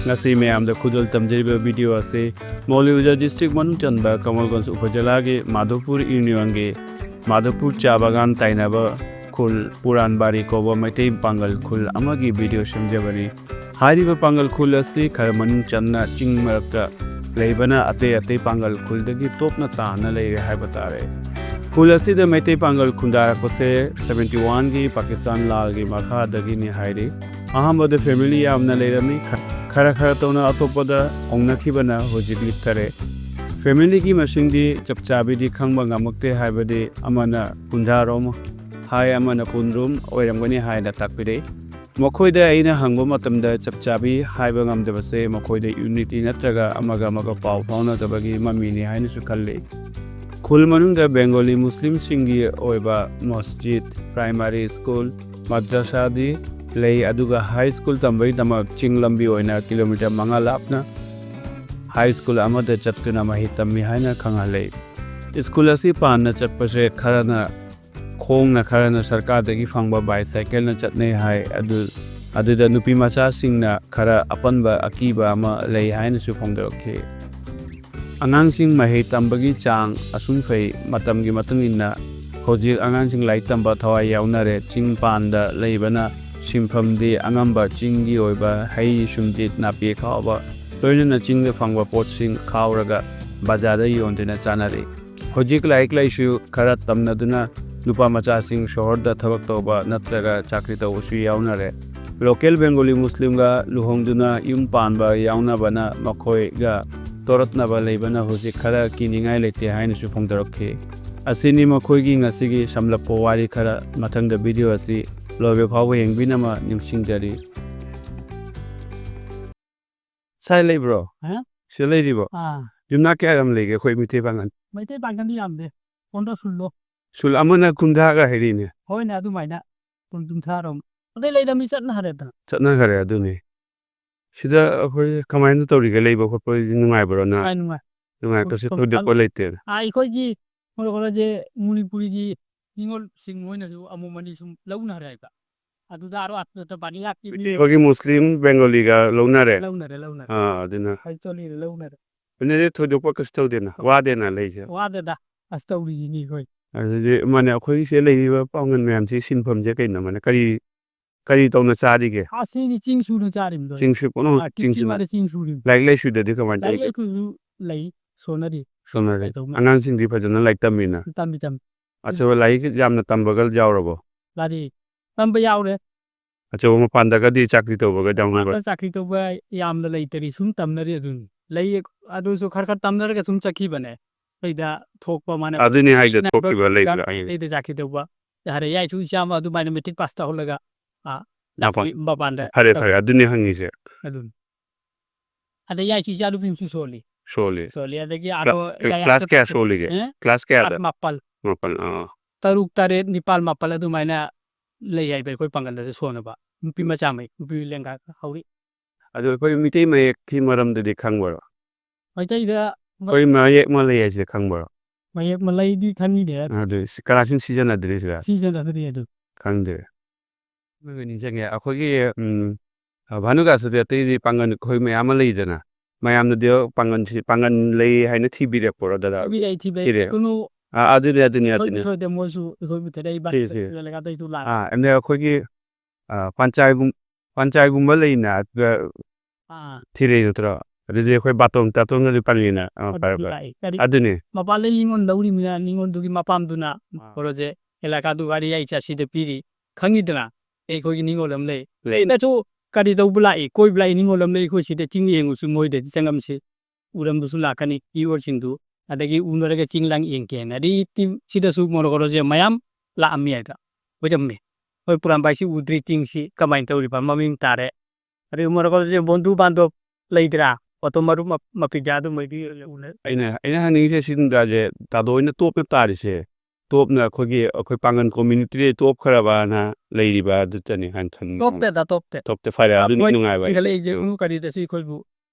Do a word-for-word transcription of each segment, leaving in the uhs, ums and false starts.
ꯉꯁꯤ ꯃꯌꯥꯝꯗ ꯈꯨꯗꯣꯜ ꯇꯝꯖꯔꯤꯕ ꯚꯤꯗꯤꯑꯣ ꯑꯁꯤ ꯃꯧꯂꯚꯤꯕꯥꯖꯥꯔ ꯗꯤꯁꯇ꯭ꯔꯤꯛ ꯃꯅꯨꯡ ꯆꯟꯕ ꯀꯃꯜꯒꯟꯖ ꯎꯄꯖꯤꯂꯥꯒꯤ ꯃꯥꯙꯣꯄꯨꯔ ꯌꯨꯅꯤꯌꯟꯒꯤ ꯃꯥꯙꯣꯄꯨꯔ ꯆꯥ ꯕꯒꯥꯟ ꯇꯥꯏꯅꯕ ꯈꯨꯜ ꯄꯨꯔꯥꯟꯕꯥꯔꯤ ꯀꯧꯕ ꯃꯩꯇꯩ ꯄꯥꯡꯒꯜ ꯈꯨꯜ ꯑꯃꯒꯤ ꯚꯤꯗꯤꯑꯣ ꯁꯦꯝꯖꯕꯅꯤ꯫ ꯍꯥꯏꯔꯤꯕ ꯄꯥꯡꯒꯜ ꯈꯨꯜ ꯑꯁꯤ ꯈꯔ ꯃꯅꯨꯡ ꯆꯟꯅ ꯆꯤꯡ ꯃꯔꯛꯇ ꯂꯩꯕꯅ ꯑꯇꯩ ꯑꯇꯩ ꯄꯥꯡꯒꯜ ꯈꯨꯜꯗꯒꯤ ꯇꯣꯞꯅ ꯇꯥꯅ ꯂꯩꯔꯦ ꯍꯥꯏꯕ ꯇꯥꯔꯦ꯫ ꯈꯨꯜ ꯑꯁꯤꯗ ꯃꯩꯇꯩ ꯄꯥꯡꯒꯜ ꯈꯨꯟꯗꯥꯔꯛꯄꯁꯦ ꯁꯕꯦꯟꯇꯤ ꯋꯥꯟꯒꯤ ꯄꯥꯀꯤꯁꯇꯥꯟ ꯂꯥꯜꯒꯤ ꯃꯈꯥꯗꯒꯤꯅꯤ ꯍꯥꯏꯔꯤ꯫ ꯑꯍꯥꯟꯕꯗ ꯐꯦꯃꯤꯂꯤ ꯌꯥꯝꯅ ꯂꯩꯔꯝꯃꯤ꯫ ꯈ-, ꯈꯔ ꯈꯔ ꯇꯧꯅ ꯑꯇꯣꯞꯄꯗ ꯍꯣꯡꯅꯈꯤꯕꯅ ꯍꯧꯖꯤꯛ ꯂꯤꯛꯊꯔꯦ꯫ ꯐꯦꯃꯤꯂꯤꯒꯤ ꯃꯁꯤꯡꯗꯤ ꯆꯞ ꯆꯥꯕꯤꯗꯤ ꯈꯪꯕ ꯉꯝꯃꯛꯇꯦ, ꯍꯥꯏꯕꯗꯤ ꯑꯃꯅ ꯀꯨꯟꯊ꯭ꯔꯥꯔꯣꯝ ꯍꯥꯏ, ꯑꯃꯅ ꯀꯨꯟꯔꯣꯝ ꯑꯣꯏꯔꯝꯒꯅꯤ ꯍꯥꯏꯅ ꯇꯥꯛꯄꯤꯔꯛꯏ꯫ ꯃꯈꯣꯏꯗ ꯑꯩꯅ ꯍꯪꯕ ꯃꯇꯝꯗ ꯆꯞ ꯆꯥꯕꯤ ꯍꯥꯏꯕ ꯉꯝꯗꯕꯁꯦ ꯃꯈꯣꯏꯗ ꯌꯨꯅꯤꯇꯤ ꯅꯠꯇ꯭ꯔꯒ ꯑꯃꯒ ꯑꯃꯒ ꯄꯥꯎ ꯐꯥꯎꯅꯗꯕꯒꯤ ꯃꯃꯤꯅꯤ ꯍꯥꯏꯅꯁꯨ ꯈꯜꯂꯤ꯫ ꯈꯨꯜ ꯃꯅꯨꯡꯗ ꯕꯦꯡꯒꯣꯂꯤ ꯃꯨꯁꯂꯤꯝꯁꯤꯡꯒꯤ ꯑꯣꯏꯕ ꯃꯁꯖꯤꯗ, ꯄ꯭ꯔꯥꯏꯃꯥꯔꯤ ꯁ꯭ꯀꯨꯜ, ꯃꯗ꯭ꯔꯁꯥꯗꯤ ꯂꯩ, ꯑꯗꯨꯒ ꯍꯥꯏ ꯁ꯭ꯀꯨꯜ ꯇꯝꯕꯒꯤꯗꯃꯛ ꯆꯤꯡ ꯂꯝꯕꯤ ꯑꯣꯏꯅ ꯀꯤꯂꯣꯃꯤꯇꯔ ꯃꯉꯥ ꯂꯥꯞꯅ ꯍꯥꯏ ꯁ꯭ꯀꯨꯜ ꯑꯃꯗ ꯆꯠꯇꯨꯅ ꯃꯍꯩ ꯇꯝꯃꯤ ꯍꯥꯏꯅ ꯈꯪꯍꯜꯂꯤ꯫ ꯁ꯭ꯀꯨꯜ ꯑꯁꯤ ꯄꯥꯟꯅ ꯆꯠꯄꯁꯦ ꯈꯔꯅ ꯈꯣꯡꯅ, ꯈꯔꯅ ꯁꯔꯀꯥꯔꯗꯒꯤ ꯐꯪꯕ ꯕꯥꯏꯁꯥꯏꯀꯜꯅ ꯆꯠꯅꯩ ꯍꯥꯏ꯫ ꯑꯗꯨ, ꯑꯗꯨꯗ ꯅꯨꯄꯤ ꯃꯆꯥꯁꯤꯡꯅ ꯈꯔ ꯑꯄꯟꯕ ꯑꯀꯤꯕ ꯑꯃ ꯂꯩ ꯍꯥꯏꯅꯁꯨ ꯐꯣꯡꯗꯣꯔꯛꯈꯤ꯫ ꯑꯉꯥꯡꯁꯤꯡ ꯃꯍꯩ ꯇꯝꯕꯒꯤ ꯆꯥꯡ ꯑꯁꯨꯝ ꯐꯩ꯫ ꯃꯇꯝꯒꯤ ꯃꯇꯨꯡ ꯏꯟꯅ ꯍꯧꯖꯤꯛ ꯑꯉꯥꯡꯁꯤꯡ ꯂꯥꯏꯔꯤꯛ ꯇꯝꯕ ꯊꯋꯥꯏ ꯌꯥꯎꯅꯔꯦ꯫ ꯆꯤꯡ ꯄꯥꯟꯗ ꯂꯩꯕꯅ ꯁꯤꯟꯐꯝꯗꯤ ꯑꯉꯝꯕ ꯆꯤꯡꯒꯤ ꯑꯣꯏꯕ ꯍꯩ, ꯁꯨꯝꯖꯤꯠ, ꯅꯥꯄꯤ ꯈꯥꯎꯕ, ꯂꯣꯏꯅꯅ ꯆꯤꯡꯗ ꯐꯪꯕ ꯄꯣꯠꯁꯤꯡ ꯈꯥꯎꯔꯒ ꯕꯖꯥꯔꯗ ꯌꯣꯟꯗꯨꯅ ꯆꯥꯅꯔꯤ꯫ ꯍꯧꯖꯤꯛ ꯂꯥꯏꯔꯤꯛ ꯂꯥꯏꯁꯨ ꯈꯔ ꯇꯝꯅꯗꯨꯅ ꯅꯨꯄꯥ ꯃꯆꯥꯁꯤꯡ ꯁꯣꯍꯣꯔꯗ ꯊꯕꯛ ꯇꯧꯕ ꯅꯠꯇ꯭ꯔꯒ ꯆꯥꯀ꯭ꯔꯤ ꯇꯧꯕꯁꯨ ꯌꯥꯎꯅꯔꯦ꯫ ꯂꯣꯀꯦꯜ ꯕꯦꯡꯒꯣꯂꯤ ꯃꯨꯁꯂꯤꯝꯒ ꯂꯨꯍꯣꯡꯗꯨꯅ ꯌꯨꯝ ꯄꯥꯟꯕ ꯌꯥꯎꯅꯕꯅ ꯃꯈꯣꯏꯒ ꯇꯣꯔꯠꯅꯕ ꯂꯩꯕꯅ ꯍꯧꯖꯤꯛ ꯈꯔ ꯀꯤꯅꯤꯡꯉꯥꯏ ꯂꯩꯇꯦ ꯍꯥꯏꯅꯁꯨ ꯐꯣꯡꯗꯣꯔꯛꯈꯤ꯫ ꯑꯁꯤꯅꯤ ꯃꯈꯣꯏꯒꯤ ꯉꯁꯤꯒꯤ ꯁꯝꯂꯞꯄ ꯋꯥꯔꯤ ꯈꯔ꯫ ꯃꯊꯪꯗ ꯚꯤꯗꯤꯑꯣ ꯑꯁꯤ ꯂꯣꯏꯕ ꯐꯥꯎꯕ ꯌꯦꯡꯕꯤꯅꯕ ꯅꯤꯡꯁꯤꯡꯖꯔꯤ꯫ ꯁꯥꯏ ꯂꯩꯕ꯭ꯔꯣ? ꯍꯥ? ꯁꯤꯗ ꯂꯩꯔꯤꯕꯣ? ꯑꯥ꯫ ꯌꯨꯝꯅꯥꯛ ꯀꯌꯥ ꯌꯥꯝ ꯂꯩꯒꯦ ꯑꯩꯈꯣꯏ ꯃꯩꯇꯩ ꯄꯥꯡꯒꯜ? ꯃꯩꯇꯩ ꯄꯥꯡꯒꯜꯗꯤ ꯌꯥꯝꯗꯦ꯫ ꯄꯣꯟꯗ ꯁꯨꯜꯂꯣ꯫ ꯁꯨꯜ ꯑꯃꯅ ꯀꯨꯟꯊ꯭ꯔꯥꯒ ꯍꯥꯏꯔꯤꯅꯦ꯫ ꯍꯣꯏꯅꯦ, ꯑꯗꯨꯃꯥꯏꯅ꯫ ꯀꯨꯟ ꯀꯨꯟꯊ꯭ꯔꯥꯔꯣꯝ꯫ ꯑꯗꯩ ꯂꯩꯔꯝꯃꯤ ꯆꯠꯅꯈ꯭ꯔꯦꯗ꯫ ꯆꯠꯅꯈ꯭ꯔꯦ ꯑꯗꯨꯅꯤ꯫ ꯁꯤꯗ ꯑꯩꯈꯣꯏ ꯀꯃꯥꯏꯅ ꯇꯧꯔꯤꯒꯦ? ꯂꯩꯕ ꯈꯣꯠꯄꯗꯤ ꯅꯨꯡꯉꯥꯏꯕ꯭ꯔꯣ ꯅꯪ? ꯅꯨꯡꯉꯥꯏ, ꯅꯨꯡꯉꯥꯏ꯫ ꯅꯨꯡꯉꯥꯏ, ꯀꯩꯁꯨ ꯊꯣꯏꯗꯣꯛꯄ ꯑꯗꯨ ꯂꯩꯇꯦ꯫ ꯑꯥ, ꯑꯩꯈꯣꯏꯒꯤ ꯃꯣꯔꯣꯛ ꯈꯔꯁꯦ ꯃꯅꯤꯄꯨꯔꯤꯒꯤ ꯅꯤꯉꯣꯜꯁꯤꯡ ꯃꯣꯏꯅꯁꯨ ꯑꯃꯨꯛ ꯑꯅꯤ ꯁꯨꯝ ꯂꯧꯅꯔꯦ ꯍꯥꯏꯕ꯫ ꯑꯗꯨꯗ ꯑꯔꯣ ꯑꯇꯣꯞꯄ ꯄꯥꯔꯇꯤ ꯉꯥꯛꯇꯤ ꯃꯤ ꯑꯩꯈꯣꯏꯒꯤ ꯃꯨꯁꯂꯤꯝ ꯕꯦꯡꯒꯣꯂꯤꯒ ꯂꯧꯅꯔꯦ꯫ ꯂꯧꯅꯔꯦ, ꯂꯧꯅꯔꯦ꯫ ꯑꯥ, ꯑꯗꯨꯅ ꯍꯥꯏ ꯆꯣꯂꯤꯗ ꯂꯧꯅꯔꯦ꯫ ꯑꯗꯨꯗꯤ ꯊꯣꯏꯗꯣꯛꯄ ꯀꯩꯁꯨ ꯇꯧꯗꯦꯅ, ꯋꯥꯗꯦꯅ ꯂꯩꯁꯦ꯫ ꯋꯥꯗꯦꯗ, ꯑꯁ ꯇꯧꯔꯤꯁꯤꯅꯤ ꯑꯩꯈꯣꯏ꯫ ꯑꯗꯨꯗꯤ ꯃꯥꯅꯦ, ꯑꯩꯈꯣꯏꯒꯤꯁꯦ ꯂꯩꯔꯤꯕ ꯄꯥꯡꯒꯜ ꯃꯌꯥꯝꯁꯤ ꯁꯤꯟꯐꯝꯁꯦ ꯀꯩꯅꯣ, ꯃꯥꯅꯦ, ꯀꯔꯤ ꯀꯔꯤ ꯇꯧꯅ ꯆꯥꯔꯤꯒꯦ? ꯑꯁꯤꯅꯤ ꯆꯤꯡ ꯁꯨꯅ ꯆꯥꯔꯤꯕꯗꯣ꯫ ꯆꯤꯡꯁꯨ ꯄꯨꯝꯅꯃꯛ ꯑꯥ, ꯆꯤꯡꯁꯨ ꯀꯤꯞꯀꯤ ꯃꯥꯅ ꯆꯤꯡ ꯁꯨꯔꯤꯕ꯫ ꯂꯥꯏꯔꯤꯛ ꯂꯥꯏꯁꯨꯗꯗꯤ ꯀꯃꯥꯏꯅ ꯂꯥꯏꯔꯤꯛ ꯇꯧꯒꯦ? ꯂꯥꯏꯁꯨꯁꯨ ꯂꯩ, ꯁꯣꯟꯅꯔꯤ꯫ ꯁꯣꯝꯅꯔꯦ꯫ ꯀꯩꯗꯧꯅꯤ? ꯑꯉꯥꯡꯁꯤꯡꯗꯤ ꯐꯖꯅ ꯂꯥꯏꯔꯤꯛ ꯇꯝꯃꯤꯅ꯫ ꯇꯝꯕꯤ ꯇꯝꯕꯤ꯫ ꯑꯆꯧꯕ ꯂꯥꯏꯔꯤꯛ ꯌꯥꯝꯅ ꯇꯝꯕꯒ ꯌꯥꯎꯔꯕꯣ? ꯂꯥꯏꯔꯤꯛ ꯇꯝꯕ ꯌꯥꯎꯔꯦ꯫ ꯑꯆꯧꯕ ꯃꯄꯥꯟꯗꯒꯗꯤ ꯆꯥꯀ꯭ꯔꯤ ꯇꯧꯕꯒ ꯌꯥꯎꯅꯕ꯭ꯔꯥ? ꯃꯄꯥꯟꯗ ꯆꯥꯀ꯭ꯔꯤ ꯇꯧꯕ ꯌꯥꯝꯅ ꯂꯩꯇꯔꯤ, ꯁꯨꯝ ꯇꯝꯅꯔꯤ ꯑꯗꯨꯅꯤ꯫ ꯂꯩ, ꯑꯗꯨꯁꯨ ꯈꯔ ꯈꯔ ꯇꯝꯅꯔꯒ ꯁꯨꯝ ꯆꯠꯈꯤꯕꯅꯦ꯫ ꯑꯩꯈꯣꯏꯗ ꯊꯣꯛꯄ ꯃꯥꯅ ꯑꯗꯨꯅꯤ ꯍꯥꯏꯗꯣ, ꯅꯥꯏꯕ ꯊꯣꯛꯈꯤꯕ ꯂꯩꯕ꯭ꯔꯥ? ꯂꯩꯗ ꯆꯥꯀ꯭ꯔꯤ ꯇꯧꯕ꯫ ꯍꯥꯏꯔꯦ, ꯌꯥꯏꯁꯨ ꯏꯆꯥ ꯑꯃ ꯑꯗꯨꯃꯥꯏꯅ ꯃꯦꯇ꯭ꯔꯤꯛ ꯄꯥꯁ ꯇꯧꯍꯜꯂꯒ, ꯑꯥ, ꯃꯄꯥꯟ-, ꯃꯄꯥꯟꯗ ꯐꯔꯦ, ꯇꯧ-, ꯐꯔꯦ, ꯑꯗꯨꯅꯤ ꯍꯪꯉꯤꯁꯦ꯫ ꯑꯗꯨꯅꯤ꯫ ꯑꯗ ꯌꯥꯏꯁꯨ ꯏꯆꯥ ꯅꯨꯄꯤ ꯑꯃꯁꯨ ꯁꯣꯜꯂꯤ꯫ ꯁꯣꯜꯂꯤ꯫ ꯁꯣꯜꯂꯤ꯫ ꯑꯗꯒꯤ ꯀ꯭ꯂꯥ-, ꯑꯗꯣ ꯀ꯭ꯂꯥꯁ ꯀꯌꯥ ꯁꯣꯜꯂꯤꯒꯦ? ꯑꯦ? ꯀ꯭ꯂꯥꯁ ꯀꯌꯥꯗ? ꯃꯥꯄꯜ꯫ ꯃꯥꯄꯜ, ꯑꯥ꯫ ꯇꯔꯨꯛ, ꯇꯔꯦꯠ, ꯅꯤꯄꯥꯜ, ꯃꯥꯄꯜ ꯑꯗꯨꯃꯥꯏꯅ ꯂꯩ ꯍꯥꯏꯕ ꯑꯩꯈꯣꯏ ꯄꯥꯡꯒꯜꯗꯁꯨ ꯁꯣꯟꯅꯕ꯫ ꯅꯨꯄꯤ ꯃꯆꯥ ꯃꯩ, ꯅꯨꯄꯤ ꯂꯦꯡꯒꯥ ꯍꯧꯔꯤ꯫ ꯑꯗꯣ ꯑꯩꯈꯣꯏ ꯃꯤꯇꯩ ꯃꯌꯦꯛꯀꯤ ꯃꯔꯝꯗꯗꯤ ꯈꯪꯕ꯭ꯔꯣ? ꯃꯩꯇꯩꯗ ꯑꯩꯈꯣꯏ ꯃꯌꯦꯛ ꯑꯃ ꯂꯩ ꯍꯥꯏꯁꯦ ꯈꯪꯕ꯭ꯔꯣ? ꯃꯌꯦꯛ ꯃꯂꯩꯗꯤ ꯈꯪꯉꯤꯅꯦ꯫ ꯑꯗꯨ ꯁꯤ-, ꯀꯅꯥꯁꯨ ꯁꯤꯖꯤꯟꯅꯗ꯭ꯔꯤ ꯁꯤꯗ? ꯁꯤꯖꯤꯟꯅꯗ꯭ꯔꯤ ꯑꯗꯨ꯫ ꯈꯪꯗꯦ꯫ ꯑꯗꯨꯒ ꯅꯤꯡꯁꯤꯡꯉꯦ, ꯑꯩꯈꯣꯏꯒꯤ, ꯎꯝ, ꯚꯥꯅꯨꯒꯥꯁꯇꯗꯤ ꯑꯇꯩꯗꯤ ꯄꯥꯡꯒꯜ ꯑꯩꯈꯣꯏ ꯃꯌꯥꯝ ꯑꯃ ꯂꯩꯗꯅ, ꯃꯌꯥꯝꯅꯗꯤ ꯄꯥꯡꯒꯜꯁꯤ, ꯄꯥꯡꯒꯜ ꯂꯩ ꯍꯥꯏꯅ ꯊꯤꯕꯤꯔꯛꯄ꯭ꯔꯣ, ꯗꯗꯥ? ꯊꯤꯕꯤꯔꯛꯏ, ꯊꯤꯕꯤꯔꯛꯏ꯫ ꯊꯤꯔꯦ꯫ ꯀꯩꯅꯣ, ꯑꯥ, ꯑꯗꯨꯅꯦ, ꯑꯗꯨꯅꯦ, ꯑꯩꯈꯣꯏ ꯑꯗꯨꯅꯦ꯫ ꯊꯣꯏꯗꯦ, ꯃꯣꯏꯁꯨ ꯑꯩꯈꯣꯏꯕꯨ ꯊꯤꯔꯛꯏ, ꯊꯤꯔꯦ, ꯊꯤꯔꯦ꯫ ꯂꯩꯀꯥꯏꯗꯩꯁꯨ ꯂꯥꯛꯑꯦ꯫ ꯑꯥ, ꯑꯗꯩ ꯑꯩꯈꯣꯏꯒꯤ, ꯑꯥ, ꯄꯟꯆꯥꯏꯒꯨꯝ-, ꯄꯟꯆꯥꯏꯒꯨꯝꯕ ꯂꯩꯅ, ꯑꯗꯨꯗ ꯑꯥ꯫ ꯊꯤꯔꯛꯏ ꯅꯠꯇ꯭ꯔꯣ? ꯑꯗꯨꯗꯤ ꯑꯩꯈꯣꯏ ꯕꯥꯇꯣꯟ ꯇꯥꯇꯣꯟꯒꯗꯤ ꯄꯜꯂꯤꯅ꯫ ꯑꯥ, ꯐꯔꯦ, ꯑꯗꯨꯁꯨ ꯐꯔꯦ꯫ ꯂꯥꯛꯑꯦ꯫ ꯀꯔꯤ? ꯑꯗꯨꯅꯤ꯫ ꯃꯄꯥꯟ ꯂꯩ ꯅꯤꯉꯣꯜ ꯂꯧꯔꯤꯃꯤꯅ ꯅꯤꯉꯣꯜꯗꯨꯒꯤ ꯃꯄꯥꯝꯗꯨꯅ ꯑꯥ꯫ ꯀꯣꯔꯣꯁꯦ ꯑꯦꯂꯥꯀꯥꯗꯨ ꯋꯥꯔꯤ ꯌꯥꯏ ꯆꯥꯁꯤꯗ ꯄꯤꯔꯤ꯫ ꯈꯪꯉꯤꯗꯅ? ꯑꯩꯈꯣꯏꯒꯤ ꯅꯤꯉꯣꯜ ꯑꯃ ꯂꯩ꯫ ꯂꯩꯅꯁꯨ ꯀꯔꯤ ꯇꯧꯕ ꯂꯥꯛꯏ? ꯀꯣꯏꯕ ꯂꯥꯛꯏ, ꯅꯤꯉꯣꯜ ꯑꯃ ꯂꯩ꯫ ꯑꯩꯈꯣꯏ ꯁꯤꯗ ꯆꯤꯡ ꯌꯦꯡꯉꯨꯁꯨ ꯃꯣꯏꯗꯗꯤ ꯆꯪꯉꯝꯁꯤ꯫ ꯎꯔꯝꯕꯁꯨ ꯂꯥꯛꯀꯅꯤ, ꯏꯌꯣꯔꯁꯤꯡꯗꯨ꯫ ꯑꯗꯒꯤ ꯎꯅꯔꯒ ꯆꯤꯡ ꯂꯥꯡ ꯌꯦꯡꯒꯦꯅ꯫ ꯑꯗꯩ ꯇꯤ-, ꯁꯤꯗꯁꯨ ꯃꯣꯔꯣꯛ ꯀꯣꯔꯣꯁꯦ ꯃꯌꯥꯝ ꯂꯥꯛꯑꯝꯃꯤ ꯍꯥꯏꯗ꯫ ꯑꯣꯏꯔꯝꯃꯤ꯫ ꯍꯣꯏ, ꯄꯨꯔꯥꯝꯕꯥꯏꯁꯤ ꯎꯗ꯭ꯔꯤ, ꯆꯤꯡꯁꯤ ꯀꯃꯥꯏꯅ ꯇꯧꯔꯤꯕ? ꯃꯃꯤꯡ ꯇꯥꯔꯦ꯫ ꯑꯗꯩ ꯃꯣꯔꯣꯛ ꯀꯣꯔꯣꯁꯦ ꯕꯣꯟꯗꯨ ꯕꯥꯟꯗꯣꯞ ꯂꯩꯗ꯭ꯔꯥ? ꯑꯣꯇꯣ ꯃꯔꯨꯞ ꯃ-, ꯃꯄꯤꯖꯥ ꯑꯗꯨ ꯃꯣꯏꯗꯤ ꯎꯅ-, ꯑꯩꯅ, ꯑꯩꯅ ꯍꯪꯅꯤꯡꯉꯤꯁꯦ ꯁꯤ ꯅꯨꯡꯗꯥꯁꯦ, ꯇꯥꯗꯣ ꯍꯣꯏꯅ ꯇꯣꯞꯅ ꯇꯥꯔꯤꯁꯦ, ꯇꯣꯞꯅ ꯑꯩꯈꯣꯏꯒꯤ, ꯑꯩꯈꯣꯏ ꯄꯥꯡꯒꯜ ꯀꯝꯃ꯭ꯌꯨꯅꯤꯇꯤꯗꯩ ꯇꯣꯞꯈ꯭ꯔꯕꯅ ꯂꯩꯔꯤꯕ ꯑꯗꯨꯇꯅꯤ ꯍꯥꯏꯅ ꯈꯟꯕ꯫ ꯇꯣꯞꯇꯦꯗ, ꯇꯣꯞꯇꯦ꯫ ꯇꯣꯞꯇꯦ, ꯐꯔꯦ, ꯑꯗꯨꯅ ꯃꯣꯏ ꯅꯨꯡꯉꯥꯏꯕ ꯑꯩ꯫ ꯏꯟꯈꯠꯂꯛꯏꯁꯦ ꯀꯨꯅꯨ ꯀꯔꯤꯗꯁꯨ ꯑꯩꯈꯣꯏꯕꯨ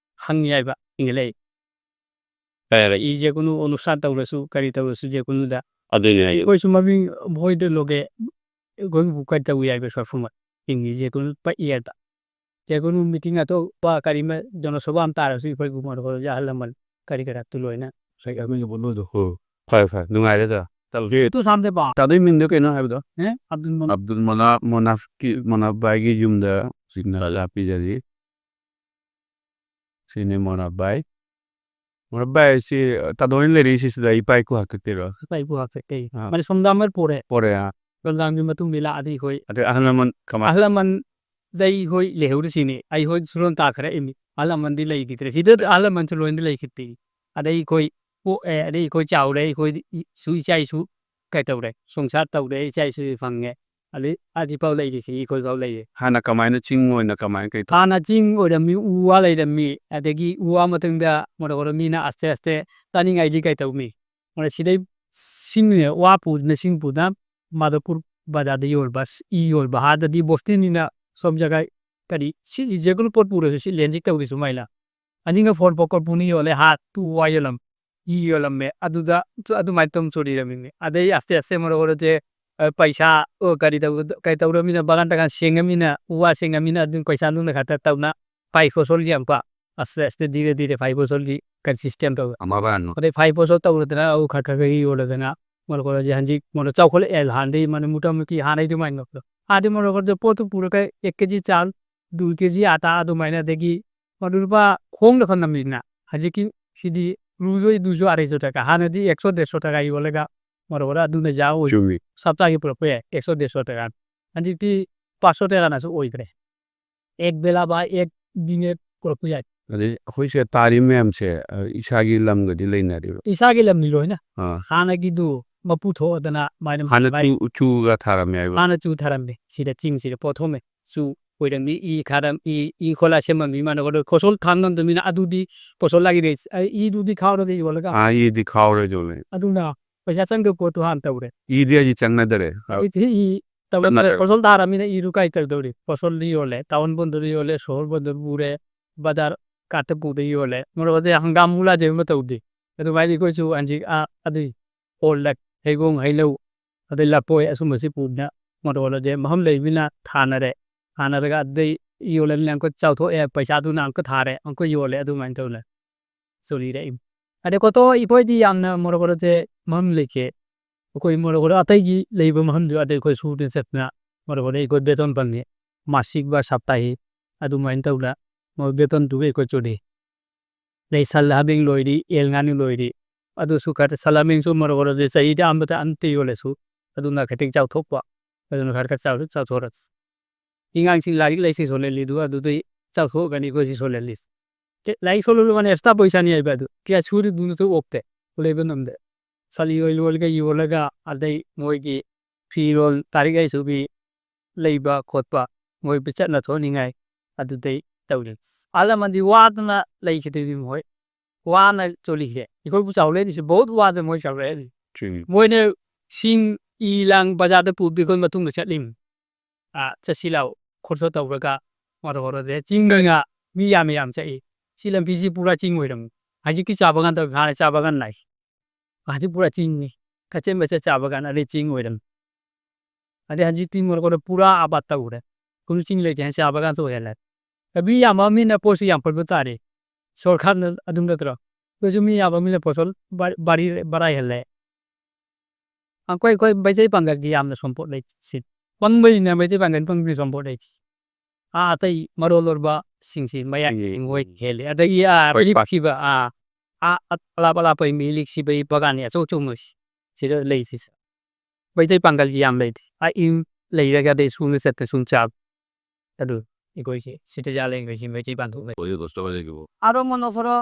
ꯍꯪꯉꯤ ꯍꯥꯏꯕ, ꯏꯟꯈꯠꯂꯛꯏ꯫ ꯐꯔꯦ, ꯐꯔꯦ꯫ ꯏ ꯖꯦ ꯀꯨꯅꯨ, ꯑꯣꯅꯨꯁꯥꯟ ꯇꯧꯔꯁꯨ, ꯀꯔꯤ ꯇꯧꯔꯁꯨ ꯖꯦ ꯀꯨꯅꯨꯗ꯫ ꯑꯗꯨꯅꯤ ꯍꯥꯏꯁꯦ꯫ ꯑꯩꯈꯣꯏꯁꯨ ꯃꯃꯤꯡ ꯃꯣꯏꯗ ꯂꯣꯒꯦ, ꯑꯩꯈꯣꯏꯕꯨ ꯀꯔꯤ ꯇꯧꯏ ꯍꯥꯏꯕ ꯁꯣꯔꯐꯨꯃ꯫ ꯍꯤꯡꯉꯤꯁꯦ ꯑꯩꯈꯣꯏ ꯄꯛꯏ ꯍꯥꯏꯕ꯫ ꯀꯩꯒꯨꯝꯕ ꯃꯤꯇꯤꯡ ꯑꯇꯣꯞꯄ ꯀꯔꯤ ꯑꯃ ꯖꯅꯁꯣꯚꯥ ꯑꯃ ꯇꯥꯔꯁꯨ ꯑꯩꯈꯣꯏ ꯃꯣꯔꯣꯀꯣꯗ ꯑꯍꯜ ꯂꯃꯟ ꯀꯔꯤ ꯀꯔꯥ ꯑꯗꯨ ꯂꯣꯏꯅ ꯉꯁꯥꯏꯒꯤ ꯑꯃꯒꯤ ꯄꯣꯠꯂꯣꯏꯗꯣ꯫ ꯑꯣ, ꯐꯔꯦ, ꯐꯔꯦ꯫ ꯅꯨꯡꯉꯥꯏꯔꯦ, ꯇꯥ꯫ ꯆꯠꯂꯨꯁꯤ꯫ ꯇꯨ ꯁꯥꯝꯗꯦ ꯄꯥ꯫ ꯇꯥꯗꯣꯏ ꯃꯤꯡꯗꯣ ꯀꯩꯅꯣ ꯍꯥꯏꯕꯗꯣ? ꯑꯦ? ꯑꯕꯗꯨꯜ ꯃꯅꯥꯞ꯫ ꯑꯕꯗꯨꯜ ꯃꯅꯥꯞ, ꯃꯅꯥꯞꯀꯤ, ꯃꯅꯥꯞ ꯚꯥꯏꯒꯤ ꯌꯨꯝꯗ ꯍꯧꯖꯤꯛꯅ ꯂꯥꯛꯄꯤꯔꯗꯤ꯫ ꯁꯤꯅꯤ ꯃꯣꯅꯥꯞ ꯚꯥꯏ꯫ ꯃꯣꯅꯥꯞ ꯚꯥꯏ, ꯁꯤ, ꯑ, ꯇꯥꯗꯣꯏꯅ ꯂꯩꯔꯛꯏꯁꯤ ꯁꯤꯗ ꯏꯄꯥ ꯏꯄꯨ ꯍꯥꯛꯇꯛꯇꯩꯔꯣ? ꯏꯄꯥ ꯏꯄꯨ ꯍꯥꯛꯇꯛꯇꯩ꯫ ꯑꯥ꯫ ꯃꯥꯅꯦ, ꯁꯣꯝꯗ ꯑꯃ ꯄꯣꯔꯦ꯫ ꯄꯣꯔꯦ, ꯑꯥ꯫ ꯁꯣꯝꯗ ꯑꯃꯒꯤ ꯃꯇꯨꯡꯗ ꯂꯥꯛꯑꯗꯤ ꯑꯩꯈꯣꯏ ꯑꯗꯩ ꯑꯍꯜ ꯂꯃꯟ ꯀꯃꯥꯏ-, ꯑꯍꯜ ꯂꯃꯟꯗꯩ ꯑꯩꯈꯣꯏ ꯂꯩꯍꯧꯔꯤꯁꯤꯅꯤ꯫ ꯑꯩꯈꯣꯏ ꯁꯨꯔꯣꯟ ꯇꯥꯈꯔꯦ ꯏꯃꯤ꯫ ꯑꯍꯜ ꯂꯃꯟꯗꯤ ꯂꯩꯈꯤꯗ꯭ꯔꯦ꯫ ꯁꯤꯗ ꯑꯍꯜ ꯂꯃꯟꯁꯨ ꯂꯣꯏꯅ ꯂꯩꯈꯤꯗꯦ꯫ ꯑꯗꯩ ꯑꯩꯈꯣꯏ ꯄꯣꯛꯑꯦ, ꯑꯗꯩ ꯑꯩꯈꯣꯏ ꯆꯥꯎꯔꯦ, ꯑꯩꯈꯣꯏ ꯏ-, ꯁꯨ ꯏꯆꯥ ꯏꯁꯨ ꯀꯩꯇꯧꯔꯦ? ꯁꯪꯁꯥꯔ ꯇꯧꯔꯦ, ꯏꯆꯥ ꯏꯁꯨ ꯐꯪꯉꯦ꯫ ꯑꯗꯩ ꯍꯧꯖꯤꯛꯐꯥꯎ ꯂꯩꯔꯤꯁꯤ ꯑꯩꯈꯣꯏꯐꯥꯎ ꯂꯩꯔꯤ꯫ ꯍꯥꯟꯅ ꯀꯃꯥꯏꯅ ꯆꯤꯡ ꯑꯣꯏꯅ ꯀꯃꯥꯏꯅ ꯀꯩ ꯇꯧ- ꯍꯥꯟꯅ ꯆꯤꯡ ꯑꯣꯏꯔꯝꯃꯤ, ꯎ ꯋꯥ ꯂꯩꯔꯝꯃꯤ, ꯑꯗꯒꯤ ꯎ ꯋꯥ ꯃꯇꯨꯡꯗ ꯃꯣꯔꯣꯛ ꯃꯤꯅ ꯑꯁꯇꯦ ꯑꯁꯇꯦ ꯇꯥꯅꯤꯡꯉꯥꯏꯗꯤ ꯀꯩ ꯇꯧꯅꯤ? ꯃꯣꯔꯣꯛ ꯁꯤꯗꯩ ꯁꯤꯡꯅꯦ, ꯋꯥ ꯄꯨꯗꯅ ꯁꯤꯡ ꯄꯨꯗꯅ ꯃꯥꯗꯣꯄꯨꯔ ꯕꯖꯥꯔꯗ ꯌꯣꯟꯕ, ꯏ ꯌꯣꯟꯕ꯫ ꯍꯥꯟꯅꯗꯤ ꯕꯣꯁꯇꯤꯟꯅꯤꯅ ꯁꯣꯝ ꯖꯒꯥ ꯀꯔꯤ ꯁꯤ ꯖꯦꯒꯨꯂꯨ ꯄꯣꯠ ꯄꯨꯔꯁꯨ ꯁꯤ ꯂꯦꯟꯁꯤ ꯇꯧꯔꯤ ꯁꯨꯃꯥꯏꯅ꯫ ꯑꯅꯤꯡꯒ ꯐꯣꯟ ꯄꯣꯀꯣꯔ ꯄꯨꯅꯤ ꯌꯣꯜꯂꯦ, ꯍꯥ, ꯇꯨ ꯋꯥ ꯌꯣꯜꯂꯝ, ꯏ ꯌꯣꯜꯂꯝꯃꯦ꯫ ꯑꯗꯨꯗ ꯆꯨ-, ꯑꯗꯨꯃꯥꯏꯅ ꯇꯧ ꯆꯣꯔꯤꯔꯝꯃꯤꯅꯦ꯫ ꯑꯗꯩ ꯑꯁꯇꯦ ꯑꯁꯇꯦ ꯃꯔꯛ ꯃꯔꯛꯁꯦ, ꯑ, ꯄꯩꯁꯥ, ꯑꯣ, ꯀꯔꯤ ꯇꯧ-, ꯀꯔꯤ ꯇꯧꯔꯃꯤꯅ, ꯕꯒꯥꯟ ꯇꯒꯥꯟ ꯁꯦꯡꯉꯃꯤꯅ, ꯎ ꯋꯥ ꯁꯦꯡꯉꯃꯤꯅ, ꯑꯗꯨꯝ ꯄꯩꯁꯥ ꯅꯨꯡꯅ ꯈꯛꯇ ꯇꯧꯅ ꯄꯥꯏ ꯐꯣꯁꯣꯜꯁꯤ ꯌꯥꯝ ꯄ-, ꯑꯁꯇꯦ ꯑꯁꯇꯦ ꯙꯤꯔꯦ ꯙꯤꯔꯦ ꯐꯥꯏ ꯐꯣꯁꯣꯜꯒꯤ ꯀꯟꯁꯤꯁꯇꯦꯝ ꯇꯧꯔ꯫ ꯑꯃꯕꯥꯅꯣ꯫ ꯑꯗꯩ ꯐꯥꯏ ꯐꯣꯁꯣꯜ ꯇꯧꯔꯗꯅ ꯑꯗꯨ ꯈꯔ ꯈꯔ ꯈꯔ ꯌꯣꯜꯂꯗꯅ ꯃꯔꯛ ꯃꯔꯛꯁꯦ ꯍꯧꯖꯤꯛ ꯃꯔꯛ ꯆꯥꯎꯈꯠꯂꯛꯑꯦ, ꯍꯥꯟꯅꯗꯩ ꯃꯅ ꯃꯨꯇꯥ ꯃꯨꯇꯤ ꯍꯥꯟꯅꯩ ꯑꯗꯨꯃꯥꯏꯅ ꯅꯠꯇ꯭ꯔꯣ? ꯍꯥꯟꯅꯗꯤ ꯃꯔꯛ ꯃꯔꯛꯁꯦ ꯄꯣꯠꯇꯨ ꯄꯨꯔꯒ ꯑꯦꯛ ꯀꯦ ꯖꯤ ꯆꯥꯡ, ꯗꯨ ꯀꯦ ꯖꯤ ꯑꯥꯇꯥ ꯑꯗꯨꯃꯥꯏꯅ, ꯑꯗꯒꯤ ꯃꯗꯨ ꯂꯨꯄꯥ ꯍꯣꯡꯅ ꯐꯪꯉꯝꯃꯤꯗꯅ꯫ ꯍꯧꯖꯤꯛꯀꯤ ꯁꯤꯗꯤ ꯔꯨꯖꯣꯏ ꯗꯨꯖꯣ ꯑꯔꯩꯖꯣ ꯇꯀꯥ꯫ ꯍꯥꯟꯅꯗꯤ ꯑꯦꯛꯁꯣ ꯗꯦꯁꯣ ꯇꯀꯥ ꯌꯣꯜꯂꯒ ꯃꯔꯛ ꯃꯔꯛ ꯑꯗꯨꯅ ꯌꯥ ꯑꯣꯏ꯫ ꯆꯨꯝꯃꯤ꯫ ꯁꯞꯇꯥꯒꯤ ꯄꯨꯔꯛꯄ ꯌꯥꯏ, ꯑꯦꯛꯁꯣ ꯗꯦꯁꯣ ꯇꯀꯥ꯫ ꯍꯧꯖꯤꯛꯇꯤ ꯄꯥꯁꯣ ꯇꯀꯥꯅꯁꯨ ꯑꯣꯏꯗ꯭ꯔꯦ꯫ ꯑꯦꯛ ꯕꯦꯂꯥ ꯕꯥ ꯑꯦꯛ ꯗꯤꯅꯦ ꯄꯨꯔꯛꯄ ꯌꯥꯏ꯫ ꯑꯗꯩ ꯑꯩꯈꯣꯏ ꯁꯤꯗ ꯇꯥꯔꯤ ꯃꯌꯥꯝꯁꯦ, ꯑ, ꯏꯁꯥꯒꯤ ꯂꯝꯒꯗꯤ ꯂꯩꯅꯔꯤꯕ? ꯏꯁꯥꯒꯤ ꯂꯝꯅꯤ ꯂꯣꯏꯅ꯫ ꯑꯥ꯫ ꯍꯥꯟꯅꯒꯤꯗꯨ ꯃꯄꯨ ꯊꯣꯛꯑꯗꯅ ꯃꯥꯏꯅ ꯍꯥꯟꯅ ꯃꯥꯏ ꯆꯨ-, ꯆꯨꯒ ꯊꯥꯔꯝꯃꯦ ꯍꯥꯏꯕ? ꯍꯥꯟꯅ ꯆꯨ ꯊꯥꯔꯝꯃꯦ꯫ ꯁꯤꯗ ꯆꯤꯡꯁꯤꯗ ꯄꯣꯠꯊꯣꯛꯑꯝꯃꯦ꯫ ꯆꯨ ꯑꯣꯏꯔꯝꯃꯤ, ꯏ ꯈꯥꯔꯝ-, ꯏ, ꯏ ꯈꯣꯂꯥ ꯁꯦꯝꯃꯝꯃꯤ ꯃꯥꯅ ꯈꯣꯂꯣ-, ꯈꯣꯁꯣꯜ ꯊꯥꯡ ꯉꯝꯗꯕꯅꯤꯅ ꯑꯗꯨꯗꯤ ꯈꯣꯁꯣꯜ ꯂꯥꯒꯤꯗꯦ꯫ ꯑ, ꯏꯗꯨꯗꯤ ꯈꯥꯎꯔꯒ ꯌꯣꯜꯂꯒ꯫ ꯑꯥ, ꯏꯗꯤ ꯈꯥꯎꯔ ꯌꯣꯜꯂꯦ꯫ ꯑꯗꯨꯅ ꯄꯩꯁꯥ ꯆꯪꯗꯕ ꯄꯣꯠꯇꯨ ꯍꯥꯟꯅ ꯇꯧꯔꯦ꯫ ꯏꯗꯤ ꯍꯧꯖꯤꯛ ꯆꯪꯅꯗꯔꯦ꯫ ꯏꯗꯤ ꯏ ꯇꯧꯔꯦ꯫ ꯆꯠꯅꯗ꯭ꯔꯦ꯫ ꯈꯣꯁꯣꯜ ꯊꯥꯔꯝꯃꯤꯅ ꯏꯗꯨ ꯀꯥꯏ ꯇꯧꯗꯧꯔꯤ? ꯈꯣꯁꯣꯜꯗ ꯌꯣꯜꯂꯦ, ꯇꯥꯎꯟ ꯕꯟꯗꯨꯗ ꯌꯣꯜꯂꯦ, ꯁꯣꯍꯣꯔ ꯕꯟꯗꯨꯗ ꯄꯨꯔꯦ, ꯕꯖꯥꯔ ꯀꯥꯠꯇ ꯄꯨꯗ ꯌꯣꯜꯂꯦ꯫ ꯃꯔꯨꯞ ꯑꯗꯩ ꯍꯪꯒꯥꯝ ꯃꯨꯂꯥꯁꯦ ꯑꯃ ꯇꯧꯗꯦ꯫ ꯑꯗꯨꯃꯥꯏꯅ ꯑꯩꯈꯣꯏꯁꯨ ꯍꯧꯖꯤꯛ, ꯑꯥ, ꯑꯗꯨꯏ ꯍꯣꯜꯂ ꯍꯩꯕꯣꯡ, ꯍꯩꯅꯧ, ꯑꯗꯩ ꯂꯐꯣꯏ ꯑꯁꯨꯝꯕꯁꯤ ꯄꯨꯗꯅ ꯃꯣꯔꯣꯛ ꯑꯗꯨꯗꯤ ꯃꯐꯝ ꯂꯩꯕꯅꯤꯅ ꯊꯥꯅꯔꯦ꯫ ꯊꯥꯅꯔꯒ ꯑꯗꯨꯗꯩ ꯌꯣꯜꯂꯕꯅꯤꯅ ꯑꯃꯨꯛꯀ ꯆꯥꯎꯊꯣꯛꯑꯦ, ꯄꯩꯁꯥꯗꯨꯅ ꯑꯃꯨꯛꯀ ꯊꯥꯔꯦ, ꯑꯃꯨꯛꯀ ꯌꯣꯜꯂꯦ, ꯑꯗꯨꯃꯥꯏꯅ ꯇꯧꯅ ꯆꯣꯔꯤꯔꯛꯏ꯫ ꯑꯗꯩ ꯀꯣꯇꯣ ꯑꯩꯈꯣꯏꯗꯤ ꯌꯥꯝꯅ ꯃꯣꯔꯣꯛ ꯑꯗꯨꯗꯤ ꯃꯐꯝ ꯂꯩꯇꯦ꯫ ꯑꯩꯈꯣꯏ ꯃꯣꯔꯣꯛ ꯑꯗꯨ ꯑꯇꯩꯒꯤ ꯂꯩꯕ ꯃꯐꯝꯗꯨ ꯑꯗꯩ ꯑꯩꯈꯣꯏ ꯁꯨꯗꯅ ꯆꯠꯇꯅ ꯃꯣꯔꯣꯛ ꯑꯗꯨ ꯑꯩꯈꯣꯏ ꯕꯦꯇꯣꯟ ꯐꯪꯉꯤ꯫ ꯃꯥꯁꯤꯛ ꯕꯥ ꯁꯞꯇꯥꯍꯤ ꯑꯗꯨꯃꯥꯏꯅ ꯇꯧꯅ ꯃꯣꯏ ꯕꯦꯇꯣꯟꯗꯨꯒꯤ ꯑꯩꯈꯣꯏ ꯆꯣꯔꯤ꯫ ꯑꯗꯩ ꯁꯟ ꯍꯥꯃꯦꯡ ꯂꯣꯏꯔꯤ, ꯌꯦꯟ ꯉꯥꯅꯨ ꯂꯣꯏꯔꯤ꯫ ꯑꯗꯨꯁꯨ ꯈꯔ ꯁꯟ ꯍꯥꯃꯦꯡꯁꯨ ꯃꯔꯛ ꯃꯔꯛꯇ ꯆꯍꯤꯗ ꯑꯃꯗ ꯑꯝꯇ ꯌꯣꯜꯂꯁꯨ ꯑꯗꯨꯅ ꯈꯤꯇꯪ ꯆꯥꯎꯊꯣꯛꯄ, ꯑꯗꯨꯅ ꯈꯔ ꯈꯔ ꯆꯥꯎ-, ꯆꯥꯎꯊꯣꯔꯛꯁꯤ꯫ ꯑꯉꯥꯡꯁꯤꯡ ꯂꯥꯏꯔꯤꯛ ꯂꯥꯏꯁꯨ ꯁꯣꯜꯍꯜꯂꯤꯗꯨ ꯑꯗꯨꯗꯩ ꯆꯥꯎꯊꯣꯛꯑꯒꯅꯤ ꯑꯩꯈꯣꯏꯁꯤ ꯁꯣꯜꯍꯜꯂꯤꯁꯤ꯫ ꯀꯦ-, ꯂꯥꯏꯔꯤꯛ ꯁꯣꯜꯍꯜꯂꯨꯕꯅ extra ꯄꯩꯁꯥꯅꯤ ꯍꯥꯏꯕ ꯑꯗꯨ꯫ ꯀꯌꯥ ꯁꯨꯔꯤꯗꯨꯅꯁꯨ ꯑꯣꯛꯇꯦ꯫ ꯂꯩꯕ ꯉꯝꯗꯦ꯫ ꯁꯟ ꯌꯣꯜ-, ꯌꯣꯜꯂꯒ ꯌꯣꯜꯂꯒ ꯑꯗꯩ ꯃꯣꯏꯒꯤ ꯐꯤꯔꯣꯜ ꯇꯥꯔꯤꯛ ꯂꯥꯏꯁꯨꯕꯤ ꯂꯩꯕ ꯈꯣꯠꯄ ꯃꯣꯏ ꯆꯠꯅ ꯊꯣꯛꯅꯤꯡꯉꯥꯏ ꯑꯗꯨꯗꯩ ꯇꯧꯔꯤ꯫ ꯑꯍꯜ ꯂꯃꯟꯗꯤ ꯋꯥꯗꯅ ꯂꯩꯈꯤꯗꯣꯏꯅꯤ ꯃꯣꯏ꯫ ꯋꯥꯅ ꯆꯣꯜꯂꯤꯁꯦ꯫ ꯑꯩꯈꯣꯏꯕꯨ ꯆꯥꯎꯔꯛꯏꯁꯦ ꯕꯣꯠ ꯋꯥꯗꯅ ꯃꯣꯏ ꯆꯥꯎꯔꯛꯏꯅꯤ꯫ ꯆꯨꯝꯃꯤ꯫ ꯃꯣꯏꯅ ꯁꯤꯡ ꯏ ꯂꯥꯡ ꯕꯖꯥꯔꯗ ꯄꯨꯕꯗꯤ ꯑꯩꯈꯣꯏ ꯃꯇꯨꯡꯗ ꯆꯠꯂꯤꯃꯤ꯫ ꯑꯥ, ꯆꯠꯁꯤ ꯂꯥꯛꯑꯣ꯫ ꯈꯣꯔꯁꯥ ꯇꯧꯔꯒ ꯃꯔꯛ ꯃꯔꯛꯇ ꯆꯤꯡꯗ ꯉꯥ ꯃꯤ ꯌꯥꯝ ꯌꯥꯝ ꯆꯠꯏ꯫ ꯁꯤ ꯂꯝꯕꯤꯁꯤ ꯄꯨꯔꯥ ꯆꯤꯡ ꯑꯣꯏꯔꯝꯃꯤ꯫ ꯍꯧꯖꯤꯛꯇꯤ ꯆꯥ ꯕꯥꯒꯥꯟ ꯇꯧꯏ, ꯍꯥꯟꯅ ꯆꯥ ꯕꯥꯒꯥꯟ ꯂꯥꯛꯏ꯫ ꯍꯧꯖꯤꯛ ꯄꯨꯔꯥ ꯆꯤꯡꯅꯤ꯫ ꯀꯆꯦꯟ ꯃꯆꯦꯠ ꯆꯥ ꯕꯥꯒꯥꯟ ꯑꯗꯩ ꯆꯤꯡ ꯑꯣꯏꯔꯝꯃꯤ꯫ ꯑꯗꯩ ꯍꯧꯖꯤꯛꯇꯤ ꯃꯔꯛ ꯃꯔꯛꯇ ꯄꯨꯔꯥ ꯑꯕꯥꯠ ꯇꯧꯔꯦ꯫ ꯀꯨꯝꯁꯤ ꯆꯤꯡ ꯂꯩꯇꯦ, ꯆꯥ ꯕꯥꯒꯥꯟ ꯇꯧ ꯑꯣꯏꯍꯜꯂꯦ꯫ ꯂꯝꯕꯤ ꯌꯥꯝꯕ ꯃꯤꯅ ꯄꯣꯠꯁꯨ ꯌꯥꯝ ꯄꯨꯕ ꯇꯥꯔꯦ꯫ ꯁꯣꯔꯀꯥꯔꯅ ꯑꯗꯨꯝ ꯅꯠꯇ꯭ꯔꯣ? ꯑꯩꯈꯣꯏꯁꯨ ꯃꯤ ꯌꯥꯝꯕ ꯃꯤꯅ ꯄꯣꯠꯁꯣꯜ ꯕꯥꯔꯤ, ꯕꯥꯔꯤ, ꯕꯔꯥꯏꯍꯜꯂꯦ꯫ ꯑꯩꯈꯣꯏ, ꯑꯩꯈꯣꯏ ꯃꯩꯇꯩ ꯄꯥꯡꯒꯜꯒꯤ ꯌꯥꯝꯅ ꯁꯣꯟꯄꯣꯠ ꯂꯩ ꯁꯤ꯫ ꯄꯪꯕꯅꯤꯅ ꯃꯩꯇꯩ ꯄꯥꯡꯒꯜ ꯄꯪꯕꯒꯤ ꯁꯣꯟꯄꯣꯠ ꯂꯩꯇꯦ꯫ ꯑꯥ, ꯑꯇꯩ ꯃꯔꯣꯜ ꯂꯣꯟꯕꯁꯤꯡꯁꯤ ꯃꯌꯥꯡ ꯎꯝ꯫ ꯃꯣꯏ ꯍꯦꯜꯂꯦ꯫ ꯑꯗꯒꯤ, ꯑꯥ, ꯍꯣꯏ, ꯃꯤꯔꯤꯛ ꯄꯥꯛ- ꯁꯤꯕ, ꯑꯥ, ꯑꯥ, ꯑ-, ꯑꯂꯥꯞ ꯑꯂꯥꯞꯄ ꯃꯤꯔꯤꯛ ꯁꯤꯕꯒꯤ ꯕꯒꯥꯟꯅꯤ ꯑꯆꯧ ꯑꯆꯧꯕꯁꯤ ꯁꯤꯗ ꯂꯩꯁꯤꯁꯦ꯫ ꯃꯩꯇꯩ ꯄꯥꯡꯒꯜꯒꯤ ꯌꯥꯝ ꯂꯩꯇꯦ꯫ ꯑꯥ, ꯏꯪ ꯂꯩꯔꯒ ꯑꯗꯩ ꯁꯨꯅ ꯆꯠꯇ ꯁꯨꯝ ꯆꯥꯕ꯫ ꯑꯗꯨ ꯑꯩꯈꯣꯏꯁꯦ ꯁꯤꯗ ꯌꯥꯜꯂꯦ, ꯑꯩꯈꯣꯏꯁꯤ ꯃꯩꯇꯩ ꯄꯥꯡꯊꯣꯛꯅꯩ꯫ ꯑꯣꯏ, ꯀꯁꯇꯃꯔ ꯂꯩꯈꯤꯕꯣ? ꯑꯥꯔꯣ ꯃꯣꯅꯣꯐꯣꯔꯣ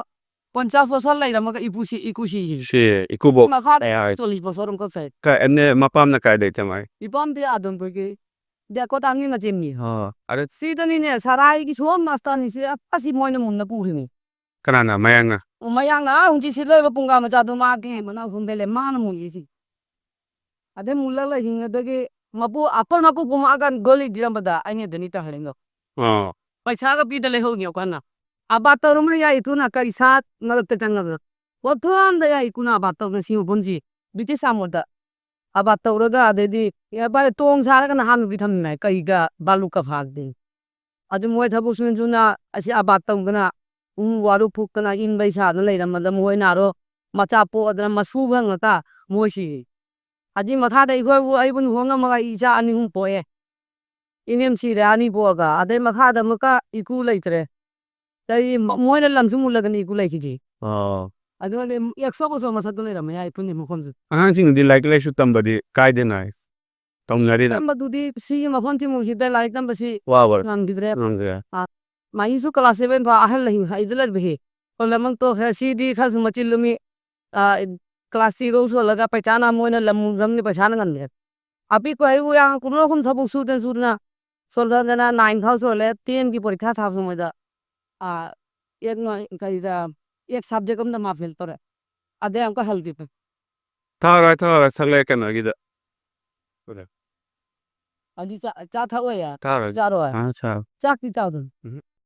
ꯄꯟꯆꯥꯁ ꯕꯣꯁꯣꯔ ꯂꯩꯔꯝꯃꯒ ꯏꯄꯨꯁꯤ, ꯏꯀꯨꯁꯤ꯫ ꯁꯤ ꯏꯀꯨꯕꯣꯛ ꯁꯤ ꯃꯈꯥ ꯂꯩ ꯍꯥꯏ꯫ ꯆꯣꯜꯂꯤꯁ ꯕꯣꯁꯣꯔ ꯑꯃꯈꯛ ꯁꯥꯏ꯫ ꯀ-, ꯑꯦꯝꯅꯦ ꯃꯄꯥꯝꯅ ꯀꯥꯏꯗꯩ ꯇꯃꯥꯏ? ꯏꯄꯥꯝꯗꯤ ꯑꯗꯨꯝꯕꯒꯤ ꯗꯦꯀꯣ ꯇꯥꯡꯒꯤ ꯃꯆꯦꯝꯅꯤ꯫ ꯑꯣ, ꯑꯗ ꯁꯤꯗꯅꯤꯅꯦ, ꯁꯔꯥꯏꯒꯤ ꯁꯣꯝ ꯃꯁꯇꯥꯅꯤꯁꯦ ꯑꯁꯤ ꯃꯣꯏꯅ ꯃꯨꯟꯅ ꯄꯨꯔꯤꯅꯤ꯫ ꯀꯅꯥꯅ? ꯃꯌꯥꯡꯅ? ꯃꯌꯥꯡꯅ ꯑꯥ ꯍꯧꯖꯤꯛ ꯁꯤ ꯂꯩꯕ ꯄꯨꯡꯒꯥ ꯃꯆꯥꯗꯣ ꯃꯥꯒꯤ ꯃꯅꯥꯎ ꯍꯨꯝꯗ ꯂꯩ, ꯃꯥꯅ ꯃꯨꯜꯂꯤꯁꯤ꯫ ꯑꯗꯩ ꯃꯨꯜꯂ ꯂꯩꯁꯤꯡ ꯑꯗꯒꯤ ꯃꯄꯨ ꯑꯀꯣꯟ ꯃꯀꯨ ꯀꯨꯝꯃꯛꯑꯒ ꯒꯣꯂꯤ ꯗꯤꯔꯝꯕꯗ ꯑꯩꯅ ꯑꯗꯨꯅꯤ ꯇꯧꯍꯜꯂꯤꯗꯣ꯫ ꯑꯣ꯫ ꯄꯩꯁꯥꯒ ꯄꯤꯗ ꯂꯩꯍꯧꯅꯤ ꯑꯩꯈꯣꯏꯅ꯫ ꯑꯕꯥꯠ ꯇꯧꯔꯝꯕꯅ ꯌꯥꯏ ꯏꯇꯨꯅ ꯀꯔꯤ ꯁꯥ ꯃꯔꯛꯇ ꯆꯪꯉꯒ꯫ ꯄꯣꯠꯊꯣꯛ ꯑꯝꯗ ꯌꯥꯏ ꯏꯀꯨꯅ ꯑꯕꯥꯠ ꯇꯧꯔꯝꯕ ꯁꯤ ꯃꯐꯝꯁꯤ꯫ ꯕ꯭ꯔꯤꯇꯤꯁ ꯑꯃꯣꯠꯇ꯫ ꯑꯕꯥꯠ ꯇꯧꯔꯒ ꯑꯗꯩꯗꯤ ꯇꯣꯡ ꯁꯥꯔꯒ ꯅꯍꯥꯟ ꯅꯨꯄꯤ ꯊꯝꯃꯤꯃꯦ ꯀꯩꯒ ꯕꯥꯂꯨꯀ ꯐꯥꯒꯗꯦ꯫ ꯑꯗꯨ ꯃꯣꯏ ꯊꯕꯛ ꯁꯨꯅ ꯁꯨꯅ ꯑꯁꯤ ꯑꯕꯥꯠ ꯇꯧꯗꯅ ꯎ ꯋꯥꯔꯨ ꯐꯨꯛꯇꯅ ꯏꯟꯕꯩ ꯁꯥꯗꯅ ꯂꯩꯔꯝꯃꯗ ꯃꯣꯏ ꯅꯥꯔꯣ ꯃꯆꯥ ꯄꯣꯛꯑꯗꯅ ꯃꯁꯨ ꯐꯪꯉꯇ ꯃꯣꯏ ꯁꯤꯔꯤ꯫ ꯑꯗꯨꯏ ꯃꯈꯥꯗ ꯑꯩꯈꯣꯏꯕꯨ ꯑꯩꯕꯨ ꯂꯨꯍꯣꯡꯉꯝꯃꯒ ꯑꯩ ꯏꯆꯥ ꯑꯅꯤ ꯑꯍꯨꯝ ꯄꯣꯛꯑꯦ꯫ ꯏꯅꯦꯝ ꯁꯤꯔꯦ ꯑꯅꯤ ꯄꯣꯛꯑꯒ ꯑꯗꯩ ꯃꯈꯥꯗ ꯑꯃꯨꯛꯀ ꯏꯀꯨ ꯂꯩꯇ꯭ꯔꯦ꯫ ꯀꯔꯤ ꯃ- ꯃꯣꯏꯅ ꯂꯝꯁꯨ ꯃꯨꯜꯂꯒꯅꯤ ꯏꯀꯨ ꯂꯩꯈꯤꯗꯤ꯫ ꯑꯣ꯫ ꯑꯗꯨꯒꯗꯤ ꯑꯦꯛꯁꯣ ꯀꯣꯁꯣ ꯃꯊꯛꯇ ꯂꯩꯔꯝꯃꯦ ꯌꯥꯏ ꯄꯨꯟꯅꯤ ꯃꯐꯝꯁꯦ꯫ ꯑꯉꯥꯡꯁꯤꯡꯗꯨꯗꯤ ꯂꯥꯏꯔꯤꯛ ꯂꯥꯏꯁꯨ ꯇꯝꯕꯗꯤ ꯀꯥꯏꯗꯅ ꯇꯧꯅꯔꯤꯅ꯫ ꯇꯝꯕꯗꯨꯗꯤ ꯁꯤꯒꯤ ꯃꯐꯝ ꯊꯤꯃꯨꯡꯁꯤꯗ ꯂꯥꯏꯔꯤꯛ ꯇꯝꯕꯁꯤ ꯋꯥꯕꯔ ꯉꯝꯈꯤꯗ꯭ꯔꯦ꯫ ꯉꯝꯈ꯭ꯔꯦ꯫ ꯃꯥꯒꯤꯁꯨ ꯀ꯭ꯂꯥꯁ ꯁꯦꯚꯦꯟ ꯐꯥꯎ ꯑꯍꯜ ꯂꯩ ꯍꯥꯏꯗ ꯂꯩꯕꯍꯦ꯫ ꯍꯣꯂꯃꯪ ꯇꯣꯛꯈ꯭ꯔꯦ ꯁꯤꯗꯤ ꯈꯔꯁꯨ ꯃꯆꯤꯜ ꯂꯨꯃꯤ꯫ ꯀ꯭ꯂꯥꯁ ꯊ꯭ꯔꯤ ꯐꯧ ꯁꯣꯜꯂꯒ ꯄꯩꯁꯥꯅ ꯃꯣꯏꯅ ꯂꯝ ꯃꯨꯔꯝꯅꯤ ꯄꯩꯁꯥꯅ ꯉꯝꯗ꯭ꯔꯦ꯫ ꯑꯄꯤꯛꯄ ꯍꯥꯏꯕꯨ ꯌꯥꯝ ꯀꯨꯟꯃꯉꯥ ꯀꯨꯟ ꯊꯕꯛ ꯁꯨꯗꯅ ꯁꯨꯗꯅ ꯁꯣꯜꯗꯔꯗꯅ ꯅꯥꯏꯟ ꯐꯥꯎ ꯁꯣꯜꯂꯦ ꯇꯦꯟꯒꯤ ꯄꯔꯤꯈꯥ ꯊꯥꯕꯁꯨ ꯃꯣꯏꯗ ꯑꯦꯛ ꯀꯔꯤꯗ ꯑꯦꯛ ꯁꯕꯖꯦꯛ ꯑꯃꯗ ꯃꯥ ꯐꯦꯜ ꯇꯧꯔꯦ꯫ ꯑꯗꯩ ꯑꯃꯨꯛꯀ ꯍꯜꯈꯤꯕ꯫ ꯊꯥꯔꯣꯏ ꯊꯥꯔꯣꯏ ꯁꯛꯂꯦ ꯀꯩꯅꯣꯒꯤꯗ꯫ ꯑꯗꯨ ꯆꯥ- ꯆꯥ ꯊꯛꯑꯣꯏ꯫ ꯊꯥꯔꯣꯏ꯫ ꯆꯥꯔꯣꯏ꯫ ꯑꯥ ꯆꯥꯔꯣꯏ꯫ ꯆꯥꯛꯇꯤ ꯆꯥꯎꯗꯅ꯫ ꯎꯝ꯫